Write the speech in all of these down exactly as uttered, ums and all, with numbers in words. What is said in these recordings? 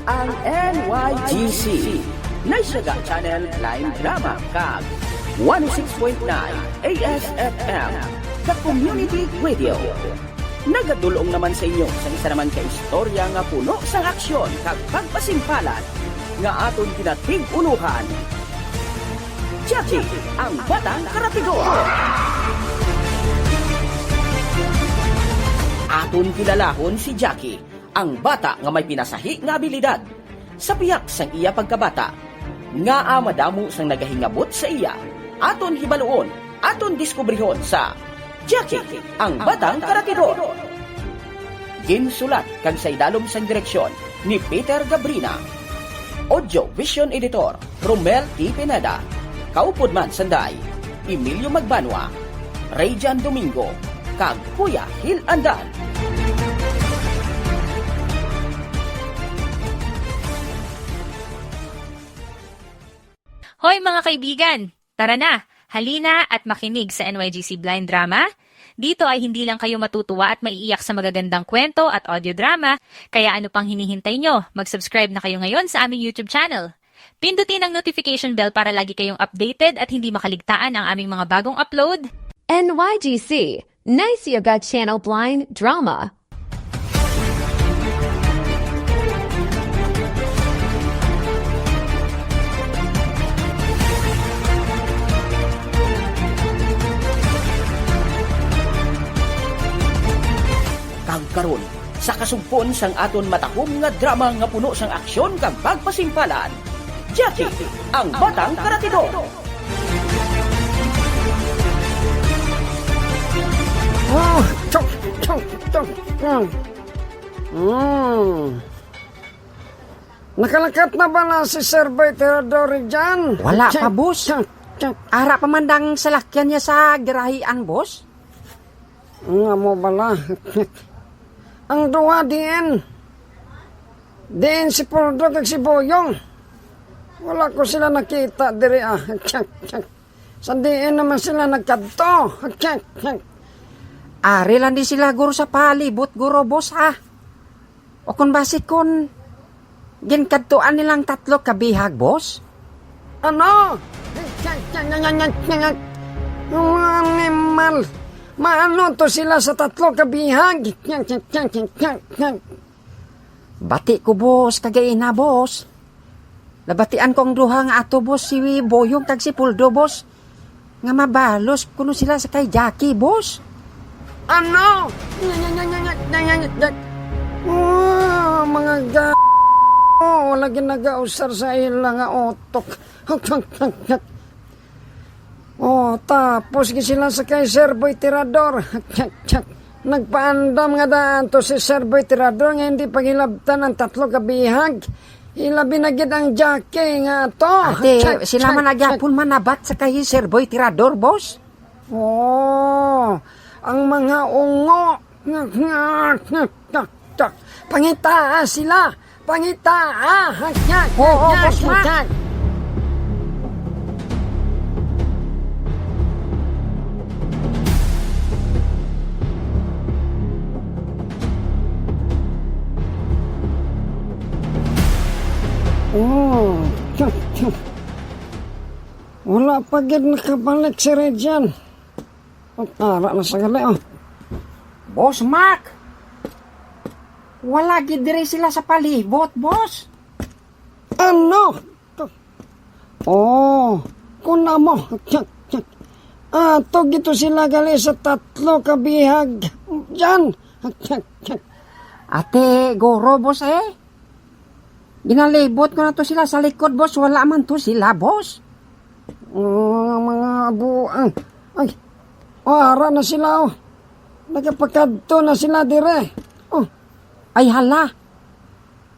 Ang N Y G C, Naisyaga Channel Blind Drama, kag one oh six point nine A S F M, The Community Radio. Nagadul-ong naman sa inyo sa isa naman ka istorya nga puno sang aksyon kag pagpasimpalan nga aton ginatig-ulohan. Jackie, ang batang karatidor. Aton kilalahon si Jackie, ang bata nga may pinasahi nga abilidad. Sa pihak sang iya pagkabata, ngaa madamo sang nagahingabot sa iya, aton hibaluon, aton diskubrihon sa Jackie, ang batang karatidor. Ginsulat kag sa idalom sang direksyon ni Peter Gabrina. Audio Vision Editor, Romel T. Pineda. Kaupod man sanday, Emilio Magbanwa, Rayjan Domingo, kag Kuya Hil Andan. Hoy, mga kaibigan! Tara na, halina at makinig sa N Y G C Blind Drama. Dito ay hindi lang kayo matutuwa at maiiyak sa magagandang kwento at audio drama, kaya ano pang hinihintay nyo? Mag-subscribe na kayo ngayon sa aming YouTube channel. Pindutin ang notification bell para lagi kayong updated at hindi makaligtaan ang aming mga bagong upload. N Y G C, Nice Yoga Channel Blind Drama. Kag karon, sa kasugpon sang aton matahom nga drama nga puno sang aksyon kag pagpasimpalan, Jackie, ang batang karatidor. Oh, chok, chok, chok. Mm. Mm. Nakalakat na bala si Sir Boy Tirador dyan? Wala pa, boss. Chok, chok. Ara pa man dang salakyan niya sa garahian, boss. Nga mo bala. Ang duha diin. Diin si Puldo kag si Boyong. Wala ko sila nakita diri, ah. Sa diin naman sila nagkadto? Ari lang di sila, guro, sa palibot, guro, boss, ah. O kon basi kon ginkadtuan nilang tatlo ka bihag, boss? Ano? Mga animal! Maano to sila sa tatlo ka bihag? Bati ko, boss, kagaina, boss. Nabatian ko ang duha nga ato, boss, si Boyong kag si Puldo, boss, nga mabalos kuno sila sa kay Jackie, boss. Ano? Oh, mga ga-, oh, wala ginagausar sa ila nga utok. Oh, tapos gi sila sa kay Sir Boy Tirador. Nagpaandam nga daan to si Sir Boy Tirador nga hindi paghilabtan ang tatlo ka bihag. Ilabi na gid ang Jackie nga ato. Ate, sila man na gyapon manabat sa kay Sir Boy Tirador, boss. Oh, ang mga ungo. Pangitaa sila. Pangitaa. Oo, boss, ma. Oh. Wala pa gid nakabalik si Regine. Ang ara na sa gali, oh. Boss Mac! Wala gid diri sila sa palibot, boss. Ano? Oh, kun amo. Ato gito sila gali sa tatlo ka bihag. Diyan. Ate, guro, boss, eh. Ginalibot ko na to sila sa likod, boss. Wala man to sila, boss. Oh, mga buang. Ay, ara na sila, oh. Nagapakadto na sila dire. Oh. Ay, hala.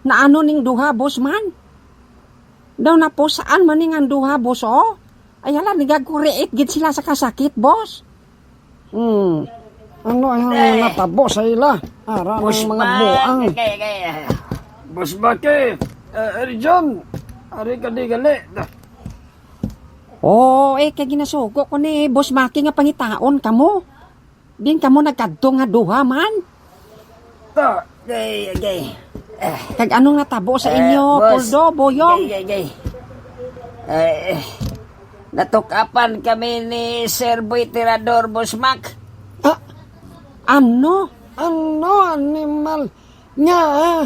Naano ning duha, boss man? Daw napusaan man ning ang duha, boss, oh. Ay, hala, nagaguriit gid sila sa kasakit, boss. Hmm. Ano ang natabo sa ila? Ara ang mga buang. Boss Maki, eh, John, ari ka di gali. Oo, eh, kay ginasugo ko ni Boss Maki nga pangitaon kamo. Din kamo nagkadto nga duha man. Ta, kay, kay, Eh, kag ano nga tabo sa Eh, inyo, boss. Poldo, Boyong? Gay, gay, gay. Eh, natukapan kami ni Sir Boy Tirador, Boss Mac. Ah, ano? Ano, animal? Nga, ah.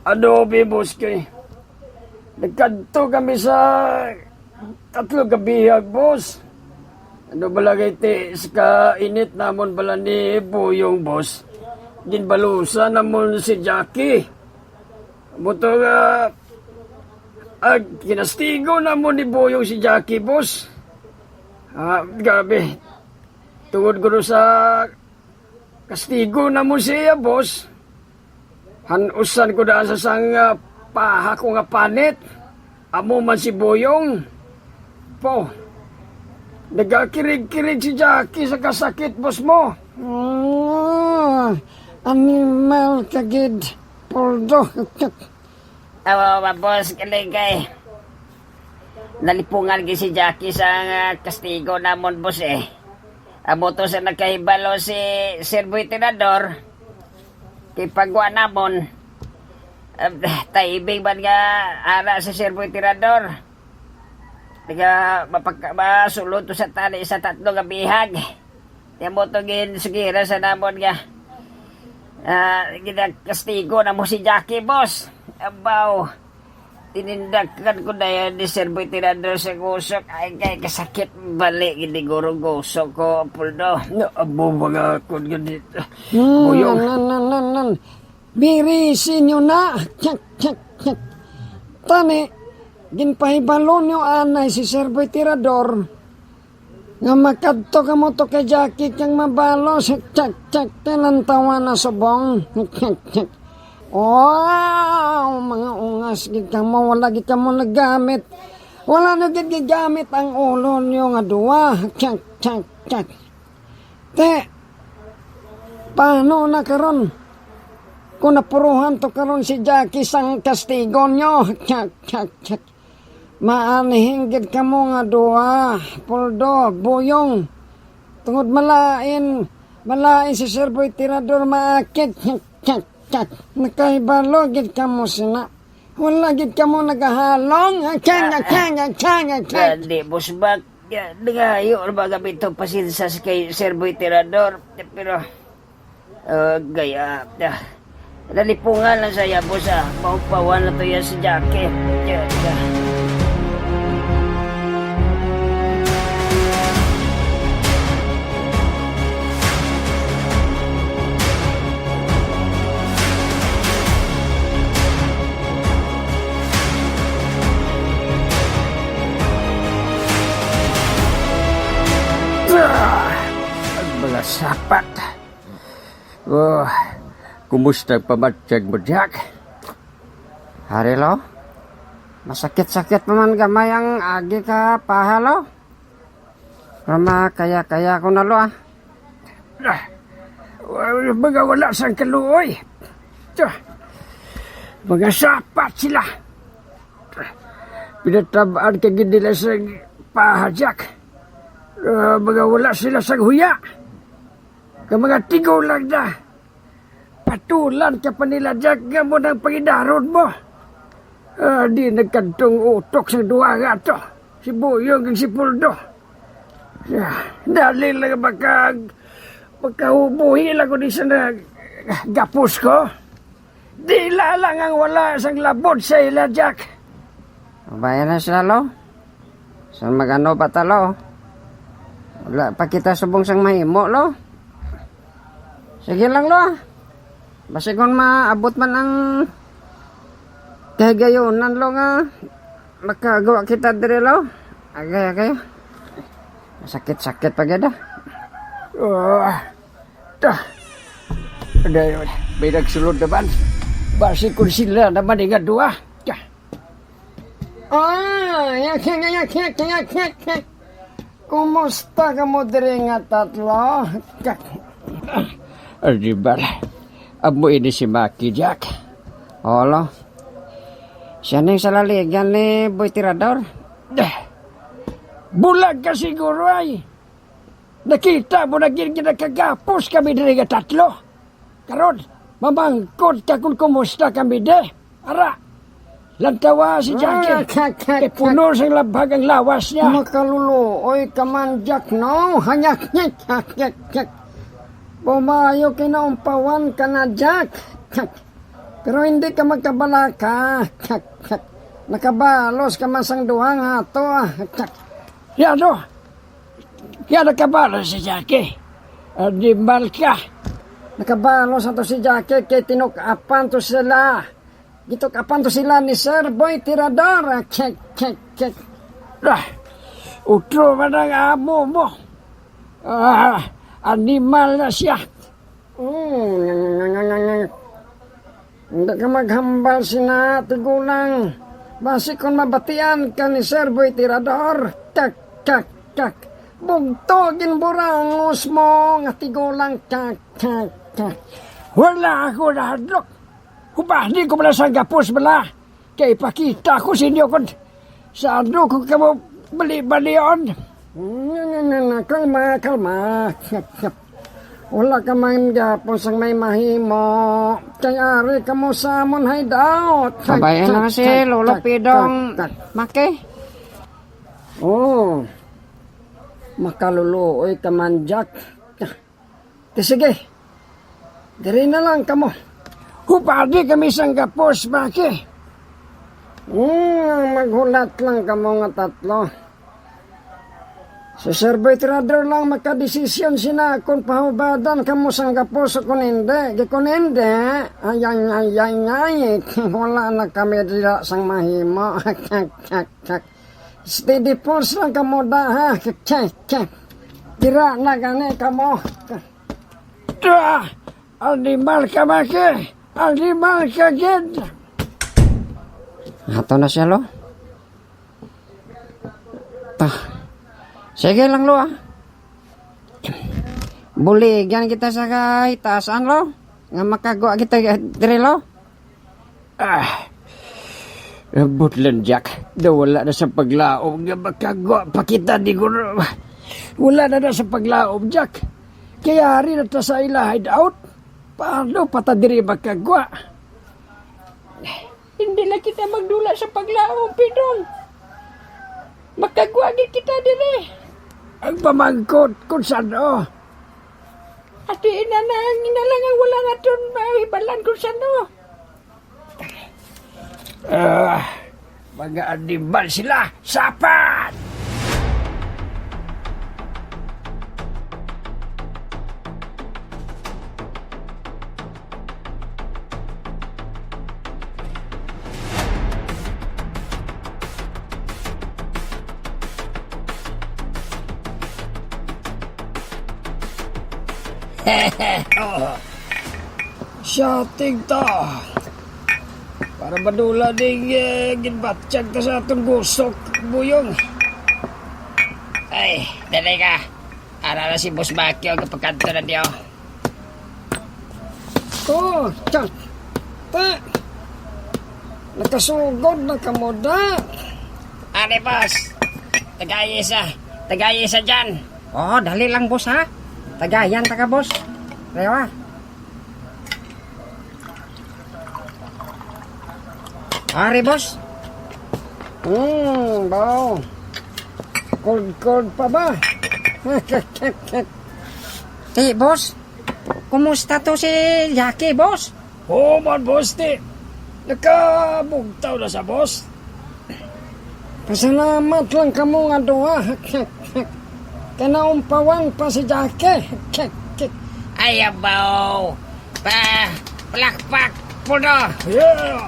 Ano, bi, boss, kay nagkadto kami sa tatlo ka bihag, boss. Ano bala kay ti, sa kainit namon bala ni Buyong, boss, ginbalusan namon si Jackie. Amo to nga, ah, kinastigo namon ni Buyong si Jackie, boss. Ah, grabe. Tungod kuno sa kastigo namon siya, boss. Han-usan ko daan sa sang, ah, paha ko nga panit. Amo man si Boyong. Po, nagakirig-kirig si Jackie sa kasakit, boss mo. Ah, animal ka gid, Poldo. Awa, awa, boss, kaligay. Nalipungan gid si Jackie sa, ah, kastigo namon, boss, eh. Amo to sa nakahibalo si Sir Boy Tirador, kay pagwa namon, ah, timing man nga ara si Sir Boy Tirador. Taga mapagka-, masulod to sa tali sa tatlo nga bihag. Kaya mo to ginsugiran sa namon nga, ah, ginakastigo na mo si Jackie, boss. Abaw, tinindakan ko na yan ni Sir Boy Tirador sa gusok. Ay, kay kasakit bali, ginigurong gusok ko, Puldo. Amo mga kun ganit. Hmm, Buyong. Nan, nan, nan, nan. Birisi nyo na. Tsak, tsak, tsak. Tani, ginpahibalo nyo anay si Sir Boy Tirador nga makadto kamo to kay Jackie kang mabalo sa tsak, tsak, tilantawan na subong. Tsak, tsak. Wow, mga ungas gid kamo, wala gid kamo nagamit. Wala nyo gid gigamit ang ulo nyo nga duwa. Tsak, tsak, tsak. Te, paano na karon? Kung napuruhan to karon si Jackie sang kastigo nyo. Tsak, tsak, tsak. Maanhing gid kamo nga duha, Puldo, Buyong. Tungod malain, malain si Sir Boy Tirador maakit. Tsak, tsak, tsak. Nakahibalo gid kamo sina. Wala gid kamo nagahalong. Akyang, Ah, akyang, akyang, akyang. Gani, Boss Mac. Ya, nangayo ra ba kami to pasensa sa kay Sir Boy Tirador. Pero, ah, gaya, ah, nalipungan lang sa iya, boss, ah. Maupawan na to yan si Jackie. Ya, ya. Ah! Ang mga sapat. Oh, kumusta ang pamatyag mo, Jack? Hari, lo? Masakit-sakit pa man gamay ang agi ka paha, lo. Pero makaya-kaya ko na, lo, ah. Ah, wa-, mga wala sang kaluoy. Tiyo, mga sapat sila. Pinatab-an ka gid nila sa paha, Jack. Ah, mga wala sila sang huya. Nga mga tigulang na. Patulan ka pa nila, Jack, nga mo nang pangidaron mo. Ah, di nagkadtong utok sa duha nga to. Si Buyong kag si Puldo. Ah, dali lang maka-, makahubuhi lang ko di sa na-, gapos ko. Dila lang ang wala sang labot sa ila, Jack. Bayan na sila, lo. Sa magano pa ta, lo? Wala pa kita subong sang mahimo, lo. Sige lang, lo, ah. Basi kung maabot man ang kahigayunan, lo, nga makagawa kita diri, lo. Agay, agay. Sakit-sakit pa gid, ah. Oh. Ta. Dayon, may nagsulod naman. Basi kung sila naman nga duha. Ta. Ah, yak, yak, yak. Kumusta kamo diri nga tatlo? Ay, di ba? Amo ini si Maki, Jack. Olo. Siya ning salaligan ni Boy Tirador. Bulag ka siguro, ay. Nakita mo na gid nga nakagapos kami diri nga tatlo. Karon, Mamangkot ka kung kumusta kami, de. Ara, lantawa si Jackie. Ah, kak, kak, Kay kak. puno sang labhag ang lawas niya. Makaluluoy ka man, Jack, no? Hanyak, hanyak, hanyak, hanyak. Bumayo, kinaumpawan ka na, Jack. Hanyak. Pero hindi ka magkabalaka. Hanyak, hanyak. Nakabalos ka man sang duha nga ato, ah. Hanyak. Yano? Kaya nakabalos si Jackie. Animal ka. Nakabalos ato si Jackie kay tinuk-apan to sila. Gituk-apan to sila ni Sir Boy Tirador. Kek, kek, kek. Ah, utro man ang amo mo. Ah, animal na siya. Mm. Hindi ka maghambal sina, tigulang. Basi kon mabatian ka ni Sir Boy Tirador. Kak, kak, kak. Bugto ginburangos mo nga tigulang. Kak, kak, kak. Wala ako nahadlok. Hubani ko bala sang gapos bala. Kay ipakita ko sa inyo kon sa ano ko kamo bali-balion. Na, na, na, na, kalma, kalma. Wala ka man gapon sang may mahimo. Kay ari kamo sa amon hideout. Pabayaan na si Lolo Pidong. Maki. Oh. Makaluluoy ka man, Jack. Di sige. Diri na lang kamo. Hubadi kami sang gapos, Maki. Hmm, maghulat lang kamo nga tatlo. Si Sir Boy Tirador lang makadesisyon sina kung pahubadan kamo sang gapos o kung hindi. Di kung hindi, ay, ay, ay, ay, ay, wala na kami dira sang mahimo. Steady force lang kamo da, ha? Dira na gani kamo. Ah! Animal ka, Maki! Animal ka, gid! Ato na siya, lo. Ta. Sige lang, lo, ah. Buligyan kita sa kahitasan, lo. Nga makagwa kita diri, lo. Ah, budlan, Jack. Daw wala na sa paglaom nga makagwa pa kita, di ko na, wala na, na sa paglaom, Jack. Kaya ari na ta sa ila hideout. Paano pa ta diri makagwa? Hindi na kita magdula sa paglaom, Pidong. Makagwa gid kita diri. Ang pamangkot kung saan, oh. Ati ina na, ang ina lang ang wala naton mahibalan kung saan, oh. Ah, mga animal sila! Sapat! Siya, tigta. Para madula ding, eh, ginbatyag ta sa atong gusok, Buyong. Ay, dali ka. Ara na si Boss Bakyo, kapagkanto na diyo. Oh, tiyan. Ta. Nakasugod na kamo da. Ari, boss. Tagayi sa, tagayi sa dyan. Oh, dali lang, boss, ha? Tagayan ta ka, boss. Rewa. Ari, boss. Hmm, baw. Cold, cold pa ba? Ti, boss. Kumusta to si Jackie, boss? Oo man, boss, ti. Nakabugtaw na sa boss. Pasalamat lang kamo nga duha. Kay naumpawan pa si Jackie. Ay, abaw. Pa, palakpak, puno. Yeah!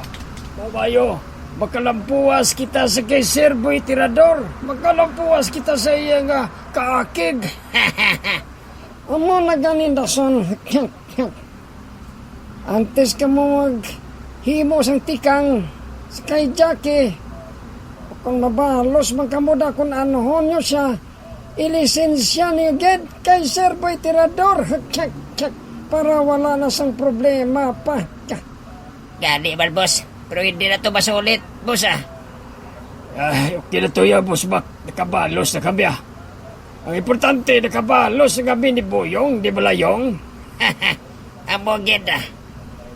Mabayo, makalampuas kita sa kay Sir Boy Tirador. Makalampuas kita sa iya nga kaakig. Amo na gani, dason. Antes kamo maghimo sang tikang sa kay Jackie, kung mabalos man kamo da kung anuhon nyo siya, ilisensya niyo gid kay Sir Boy Tirador. Para wala na sang problema pa. Gani man, boss. Pero hindi na to masulit, boss, ah. Ay, okay na to ya, boss Mac. Nakabalos na kami, ah. Ang importante, nakabalos na kami ni Boyong, di ba, Layong? Amo gid, ah.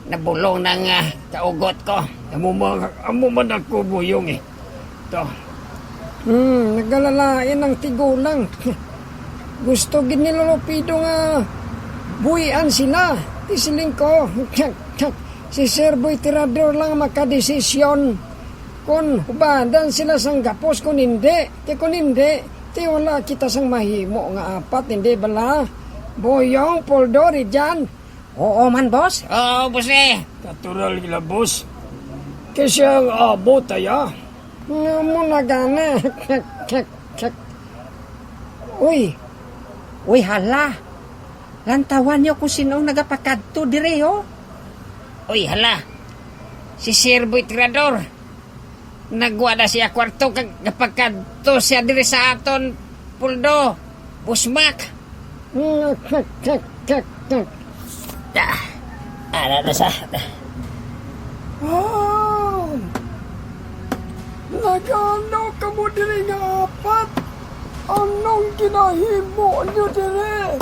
Nabulong na nga kaugot ko. Amo man, amo man ako, Boyong, eh. To. Hmm, nagalalain ang tigulang. Gusto gid ni Lolo Pido nga buhian sila. Ti siling ko, si Sir Boy Tirador lang makadesisyon kon hubadan sila sang gapos kon hindi. Ti kon hindi, ti wala kita sang mahimo nga apat, hindi bala? Boyong, Poldo, Rijan. Oo man, boss. Oo, boss, eh. Natural gila, boss. Kasi ang abot, aya. Nga mo na gani. Uy. Uy, hala. Lantawan niyo kung sino ang nagapakadto dire, oh. Uy, hala. Si Sir Boy Tirador. Nagwa na siya kwarto kag gapakadto siya diri sa aton puldo, Boss Mac. Ah, ano na sa... Oh! Nagano kamo diri nga apat? Anong ginahimo niyo diri?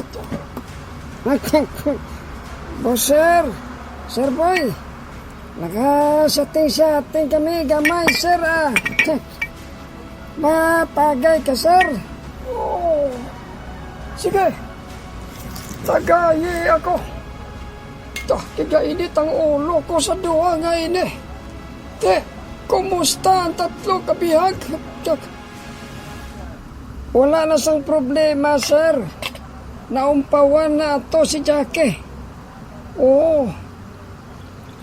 Boss, sir. Sir Boy. Naka-setting-setting kami gamay, sir, ah. Mapagay ka, sir. Oh. Sige. Tagayi ako. Ta, kagainit ang ulo ko sa duha nga ini. Te, kumusta ang tatlo ka bihag? Wala na sang problema, sir. Naumpawan na ato si Jackie. Oo.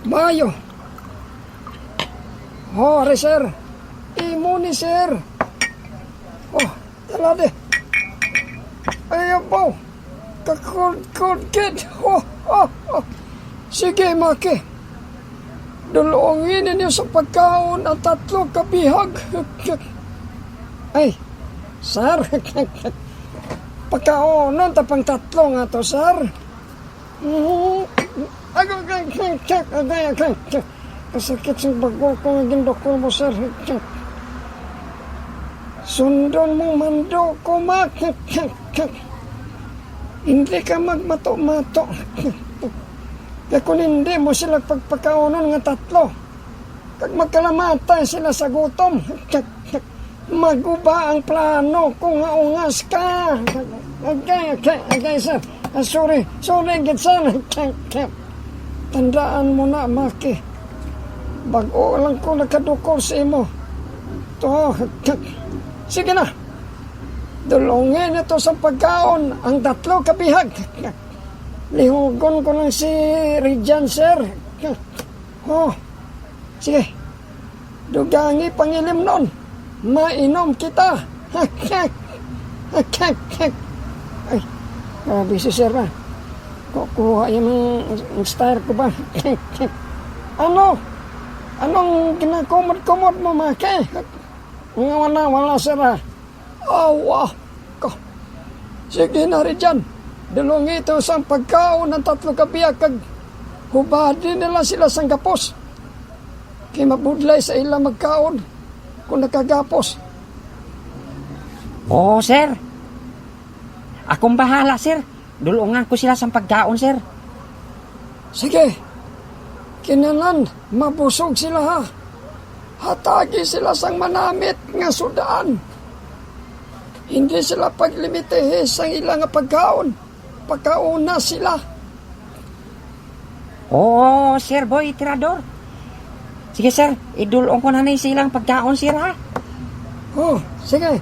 Maayo. Ho, ari, sir. Imo ni, sir. Oh, tala di. Ay, abaw. Kakod-kod gid. Ho, ho, ho. Sige, Maki. Dulongi ninyo sa pagkaon ang tatlo ka bihag. Ay, sir. Pagkaonon ta pang tatlo nga to, sir. Mm. Agay, agay, agay, agay, agay. Kasakit sing bago ko nga gindukol mo, sir. Sundon mo, mando ko, ma. Hindi ka magmato-mato. Kay kung hindi mo sila pagpakaunon nga tatlo, kag magkalamatay sila sa gutom. Maguba ang plano ko nga ungas ka. Agay, agay, agay, sir. Ah, sorry. Sorry, gid, sir. Tandaan mo na, Maki. Bag-o lang ko nakadukol sa imo. To, sige na. Dulongin ito sa pagkaon ang tatlo ka bihag. Lihugon ko lang si Rijan, sir. Oh, sige. Dugangi pangilimnon. Mainom kita. Ay, grabe si sir, ah. Kukuha yung, yung style ko ba? Ano? Anong ginakumot-kumot mo, Maki? Nga wala, wala, sir, ah. Awa ka. Sige na, Rijan. Dulongi ito sang pagkaon ang tatlo ka bihag kag hubadi nila sila sang gapos. Kay mabudlay sa ila magkaon kung nakagapos. Oo, sir. Akong bahala, sir. Dulungan ko sila sang pagkaon, sir. Sige. Kinahanglan mabusog sila, ha. Hatagi sila sang manamit nga sud-an. Hindi sila paglimitihi sang ila nga pagkaon. Pagkauna sila. Oo, Sir Boy Tirador. Sige, sir. Idulong ko na ni silang pagkaon, sir, ha? Oh, sige.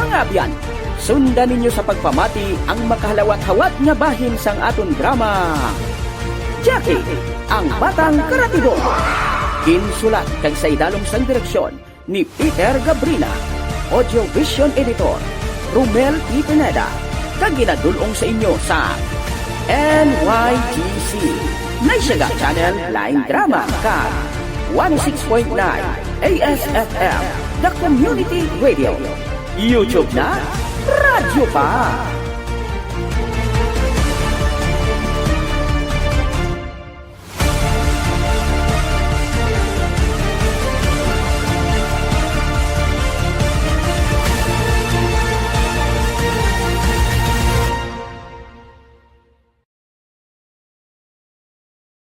Mga abyan, sundan ninyo sa pagpamati ang makahalawat-hawat nga bahin sang aton drama, Jackie, ang Batang Karatidor. Ginsulat kag sa idalom sang direksyon ni Peter Gabrina, Audio Vision Editor, Romel P. Pineda, kag ginadul-ong sa inyo sa N Y G C, Naisyaga Channel Line Drama, kag one oh six point nine A S F M, The Community Radio. YouTube na, radyo pa.